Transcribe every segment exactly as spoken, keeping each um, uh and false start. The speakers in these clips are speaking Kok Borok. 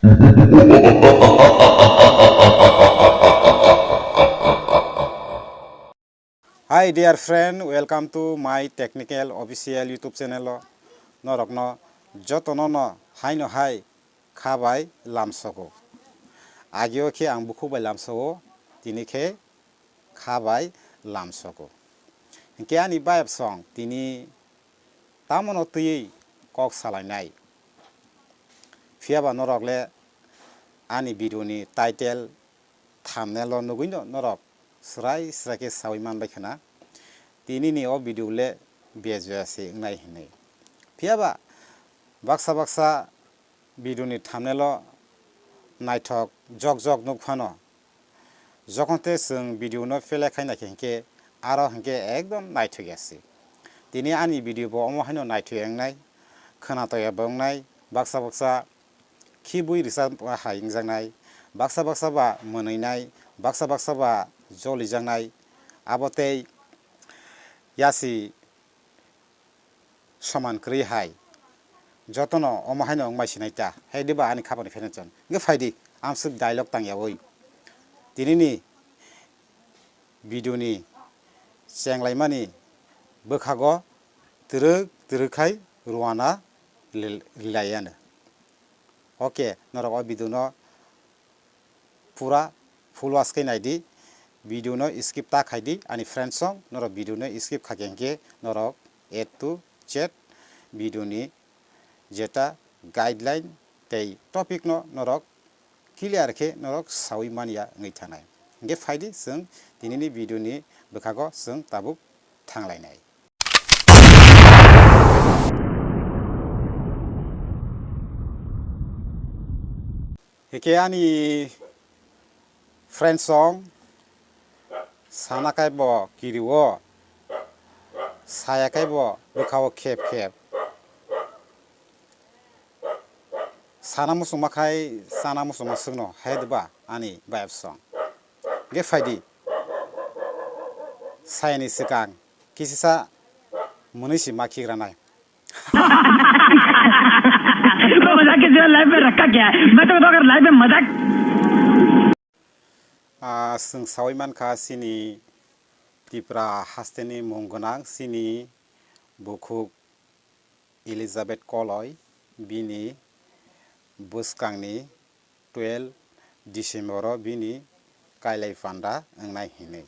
Hi dear friend, welcome to my technical official YouTube channel o. Norokno jotono no haino hai kha bai lamsogo. Agio khe ang bukhuk bai lamsogo, tini khe kha bai lamsogo. Hinkhe ani bayap song tini tamono twiwi kok salainai. Phiyaba norok le ani video ni title, thumbnail o nugwino norok srai srai khe sawi manbai khna. Tini ni o video le bejoya se wngnai hinwi. Phiyaba baksa baksa video ni thumbnail o naithok jok jok nuk phano, jokhon te chwng video no play khai naikhe hinkhe aro hinkhe ekdom naithok ya se. Tini ani video bo omo haino naithok ya wngnai, khwnatok ya bo wngnai, baksa baksa khibwi rwchap hai wngjaknai, baksa baksa ba mwnwinai, baksa baksa ba jolijaknai, abo tei yasi soman kwrwi hai. Jotono omo haino wngmai sinai ta, hai diba ani khapani pherenchon. Hwnkhe phaidi, amswk dialogue tangyawi. Tinini video ni chenglaimani bwkhago twrwk twrwk khai rwna ril-, rilaiyano. Okay, norok o video no pura full watch khe naidi, video no skip ta khaidi, ani friends song norok video no skip kha khe hinkhe norok A to Z video ni jeta guideline tei topic no norok clear khe norok sawi manya wngwi thanai. Hinkhe phaidi chwng tinini video ni bwkhago chwng tabuk thanglainai. Hike ani friend song sana kai bo kiri o, saya kai bo bwkha o khep khep. Sana muchungma khai sana muchungma swkno hai diba ani bayap song. Ge phaidi. Sayani swkang kisisa mwnwi si ma khigra nai. वो मजाक के जो लाइफ में रखा क्या है? मैं तो बताऊं, अगर लाइफ में मजाक Ah, chwng sawi mankha chini Tipra hasteni mung gwnang chini bukhuk Elizabeth Koloi, bini bwskangni twelve December-o bini kailai panda wngnai hinwi.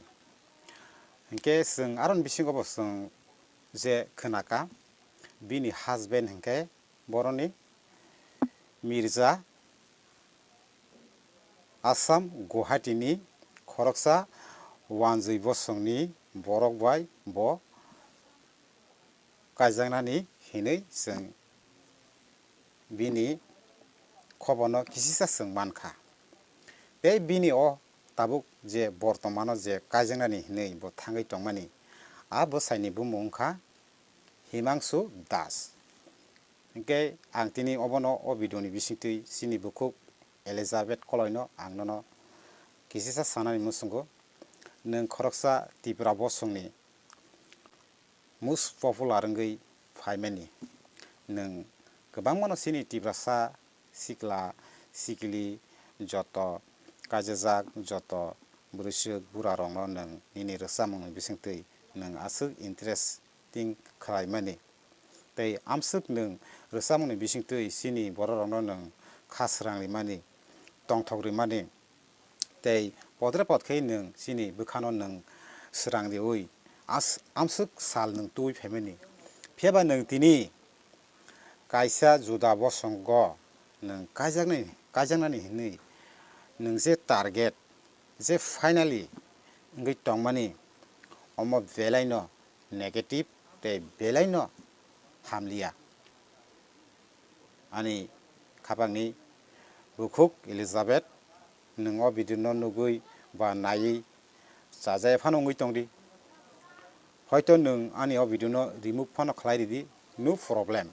Hinkhe chwng aroni bisingo bo chwng je khwnaka, bini husband hinkhe boroni Mirza Assam Guwahati ni khoroksa wanjwi bosongni borok bai bo kaijaknani hinwi chwng bini khoborno kisisa chwng mankha. Tei bini o tabuk je bortomano je kaijaknani hinwi bo thangwi tongmani, a bwsaini bumung wngkha Himangsu Das. Hinkhe ang tini obono o video ni bisingtwi chini bukhuk Elizabeth Koloino ang nono kisisa sanani muchungo, nwng khoroksa Tipra bosongni most popular wngwi phaimani. Nwng kwbangmano chini Tiprasa sikla sikli joto kaijajak joto bwrwisuk burarokno nwng nini rwchapmungni bisingtwi nwng aswk interesting khlaimani. Tei amswk nwng rwchapmungni bisingtwi chini bororokno nwng kha srang rimani, tongthok rimani. Tei podre pod khe nwng chini bwkhano nwng srang riui as-, amswk sal nwng tubui phaimani. Phiyaba nwng tini kaisa juda bosongo nwng kaijaknai, kaijaknani hinwi nwng je target, je finally wngwi tongmani, omo belaino negative tei belaino hamliya. Ani khapangni bukhuk Elizabeth, nwng o video no nugwi ba naiwi chajaya phano wngwi tongdi. Hoito nwng ani o video no remove phano khlai ridi, no problem.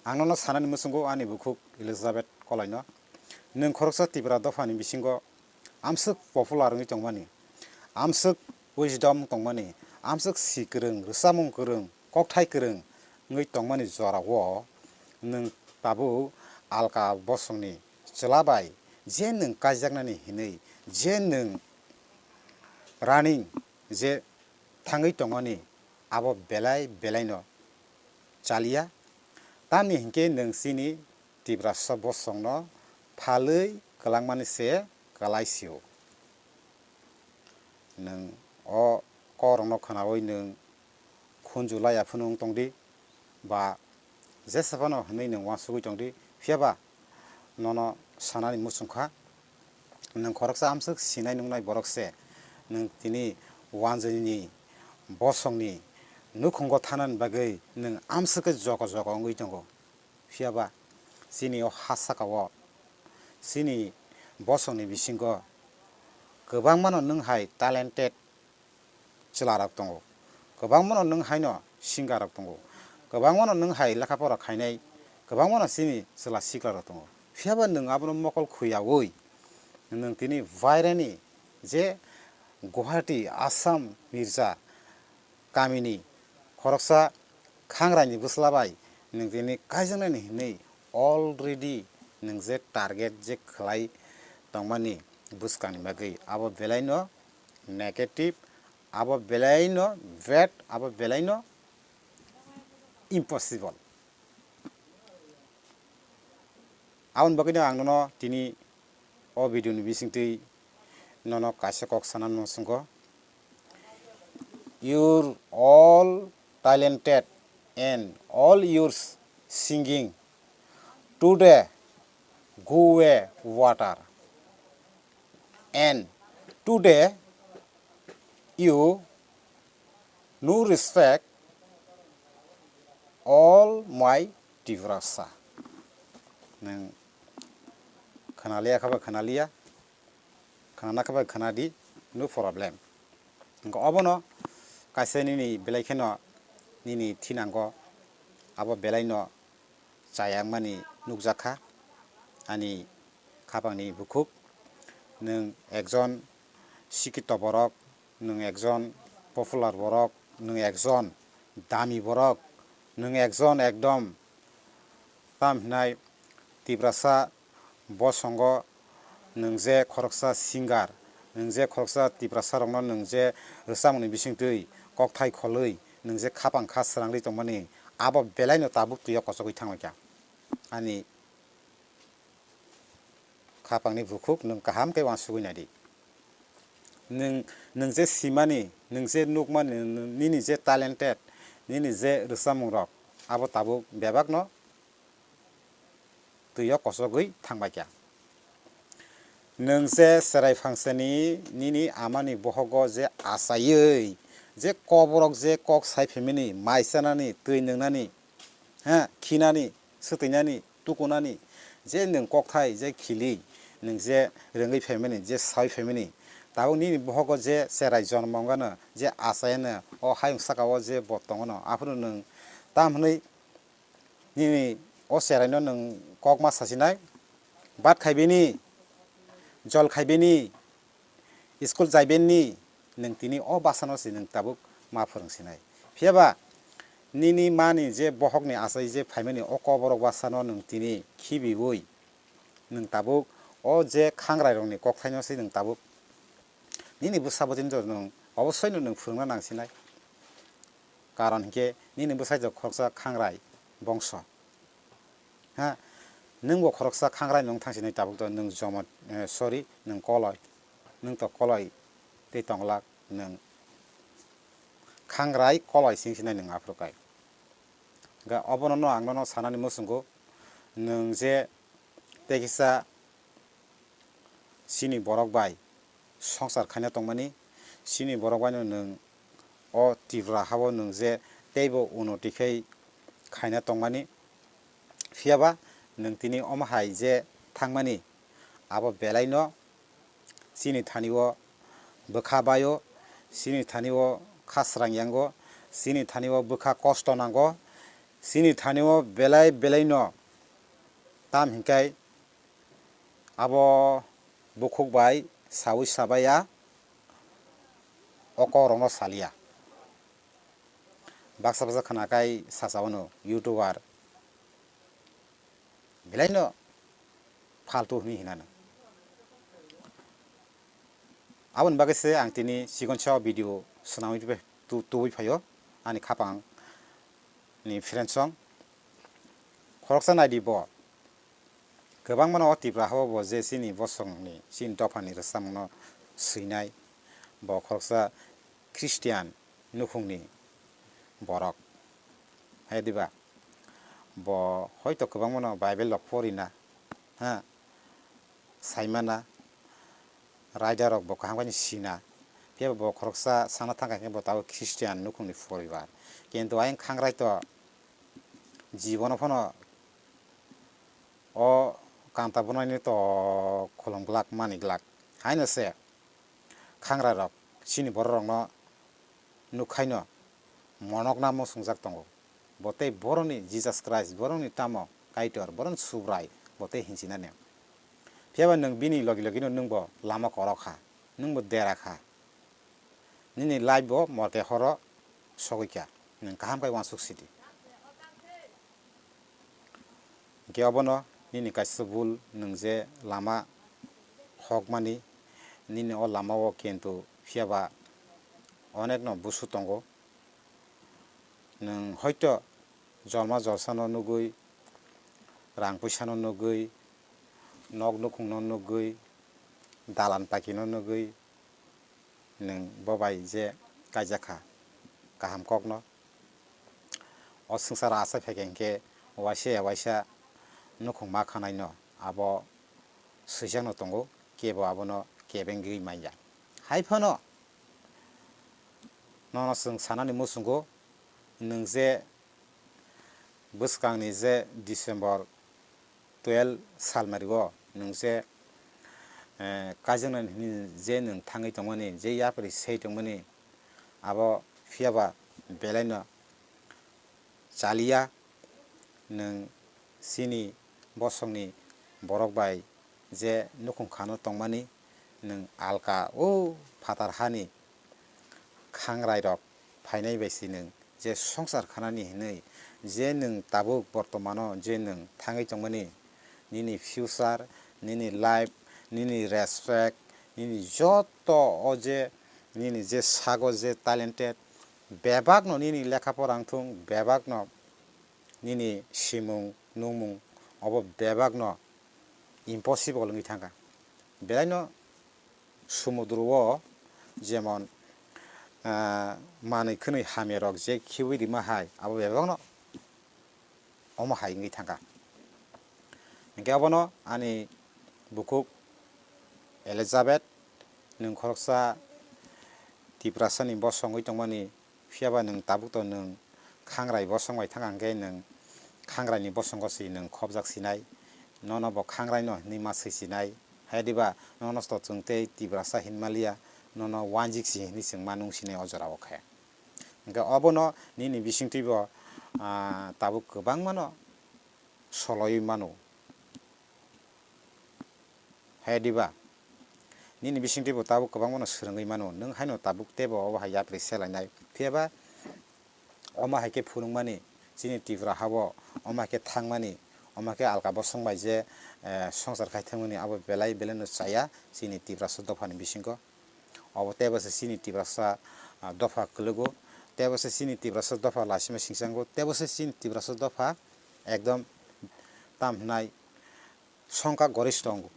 Ang nono sanani muchungo ani bukhuk Elizabeth Koloino. Nwng khoroksa Tipra dophani bisingo amswk popular wngwi tongmani, amswk wisdom tongmani, amswk si kwrwng, rwchapmung kwrwng, kokthai kwrwng wngwi tongmani jorao nwng tabuk alka bosongni chwla bai je nwng kaijaknani hinwi je nwng running je thangwi tongmani abo belai belaino chaliya. Tamni hinkhe nwng chini Tiprasa bosongno phalwi kwlangmani se kwlai sio. Nwng o kokrokno khwnawi nwng khunju laiya phano wng tongdi, ba jesa phano hwnwi nwng uansugwi tongdi, phiyaba nono sanani muchungkha, nwng khoroksa amswk sinai nuknai borok se, nwng tini wanjwini bosongni nukhungo thanani bagwi nwng amswk khe jogo jogo wngwi tongo. Phiyaba chini o ha saka o, chini bosongni bisingo kwbangmano nwng hai talented chwlarok tongo, kwbangmano nwng haino singer rok tongo, kwbangmano nwng hai lekha pora khainai, kwbangmano chini chwla sikla rok tongo. Phiyaba nwng abono mokol khuyaui nwng tini baireni je Guwahati, Assam, Mirza kamini khoroksa khangraini bwsla bai nwng tini kaijaknani hinwi already nwng je target je khlai tongmani bwskangni bagwi abo belaino negative, abo belaino bad, abo belaino impossible. Aboni bagwino ang nono tini o video ni bisingtwi nono kaisa kok sana muchungo. You're all talented and all your singing today go away water. And today you no respect all my Tiprasa. Nwng khwnaliya khe ba khwnaliya, khwnana khe ba khwnadi, no problem. Hwnkhe obono kaisa nini belai kheno nini thinango abo belaino chayakmani nukjakha ani khapangni bukhuk. Nwng ekjon sikito borok, nwng ekjon popular borok, nwng ekjon dami borok, nwng ekjon ekdom tam hinai Tiprasa bosongo nwng je khoroksa singer, nwng je khoroksa Tiprasa rokno nwng je rwchapmungni bisingtwi kokthai kholwi nwng je khapang kha srangri tongmani, abo belaino tabuk twi o kochogwi thangbaikha. Ani khapangni bukhuk nwng kaham khe uansugwi naidi. Nwng, nwng je simani, nwng je nukmani, nini je talented, nini je rwchapmungrok, abo tabuk bebakno twi o kochogwi thangbaikha. Nwng je cherai phangsani nini amani bohogo je achaiwi, je koborok je kok sai phaimani, mai chanani, twi nwngnani, ha, khinani, swtwinani, tukunani, je nwng kokthai, je khili, nwng je rwngwi phaimani, je saui phaimani, tabuk nini bohogo je cherai jonmo wngano, je achaiano, o hayung sakao je bo tongono, aphuru nwng tam hwnwi nini o cheraino nwng kok ma sasinai, bat khaibini, jol khaibini, school jaibenni nwng tini o bwsano se nwng tabuk ma phwrwng sinai. Phiyaba nini mani je bohokni achai je phaimani o koborok bwsano nwng tini khibiui nwng tabuk o je khangrairokni kokthaino se nwng tabuk nini bwsa bwtwino nwng obosoino nwng phwrwngna nang sinai. Karon hinkhe nini bwsai jok khoroksa khangrai bongso. Ha, nwng bo khoroksa khangrai nwng thang sinai tabuk to nwng jomo, eh, sorry, nwng koloi. Nwng to koloi tei tonglak nwng khangrai koloi sing sinai nwng aphuru kai. Ga obono no ang nono sanani muchungo nwng je tei kisa chini borok bai songsar khaina tongmani, chini borok bai no nwng o Tripura hao nwng je teibo unoti khai khaina tongmani, phiyaba nwng tini omo hai je thangmani, abo belai no chini thani o bwkha bai o, chini thani o kha srang yang o, chini thani o bwkha kosto nang o, chini thani o belai belai no tam hinkai abo bukhuk bai saui sabaiya, o kokrokno saliya. Baksa baksa khwnakai sacha wano, YouTuber. Belaino Faltu hwnwi hinano. Aboni bagwi se ang tini chikonsa video swnamwi tu-, tubui phaio ani khapang ni friend song. Khoroksa naidi bo. Kwbangmano o Tipra hao bo je chini bosongni, chini dophani rwchapmungno swinai, bo khoroksa Christian nukhungni borok. Hai diba? Bo hoito kwbangmano Bible rok porina, ha, saimana, raida rok bo kaham khe sina. Phiya bo khoroksa sana thang khe bo tabuk Christian nukhungni poribar. Kintu ayang khangrai to jibono phano o kanta bwnaini to khulum glak mani glak. Haino se khangrai rok chini borok rokno nukhaino monokna muchungjak tongo. Bo tei boroni Jesus Christ, boroni tamo Kaitor, boroni Subrai, bo tei hinchinani. Phiya ba nwng bini logi logino nwng bo lama korok kha, nwng bo dera kha. Nini life bo morke horo sogwi kha, nwng kaham khe uansuk sidi. Hwnkhe obono nini kaisa bul, nwng je lama hokmani, nini o lama o kintu phiya ba onekno busu tongo. Nwng hoito jolma jolsano nugwi, rang puisano nugwi, nok nukhungno nugwi, dalan pakino nugwi, nwng bo bai je kaijak kha kaham kokno. O swngcharo achai phaikha hinkhe waisa ya waisa nukhung ma khanaino abo swijakno tongo, kebo abono kebengwi manya. Hai phano nono chwng sanani muchungo, nwng je bwskangni je December twelve salmario nwng je, eh, kaijaknani hwnwi je nwng thangwi tongmani, je yapri sei tongmani, abo phiya ba belaino chaliya. Nwng chini bosongni borok bai je nukhung khano tongmani, nwng alka o phatar hani khangrai rok phainai bai se nwng je songsar khanani hinwi je nwng tabuk bortomano je nwng thangwi tongmani, nini future, nini life, nini respect, nini joto o je nini je sago je talented, bebakno nini lekha pora wngthung, bebakno nini simung nungmung, obo bebakno impossible wngwi thangkha. Belaino sumudro o jemon, ah, manwi khwnwi hamya rok je khiui rima hai, abo bebakno omo hai wngwi thangkha. Hinkhe obono ani bukhuk Elizabeth, nwng khoroksa Tiprasani bosong wngwi tongmani, phiya ba nwng tabuk to nwng khangrai bosong bai thang kha, hinkhe nwng khangraini bosongo se nwng khobjak sinai, nono bo khangraino hinwi ma swi sinai. Hai diba nono to chwng tei Tiprasa hinmaliya, nono wanjik si hinwi chwng ma nung sinai o jora o khe. Hinkhe obono nini bisingtwi bo, ah, tabuk kwbangmano soloiwi mano. Hai diba? Nini bisingtwi bo tabuk kwbangmano swrwngwi mano. Nwng haino tabuk teibo obo hai yapri selainai. Phiya ba omo hai khe phunukmani, chini Tripura habo omo hai khe thangmani, omo hai khe alka bosong bai je, eh, songsar khai thangmani abo belai belaino chaya chini Tiprasa dophani bisingo. Obo teibo se chini Tiprasa, ah, dopha kwlwgo, teibo se chini Tiprasa dopha lasima singsango, teibo se chini Tiprasa dopha ekdom tam hwnai songkha goristo wngo.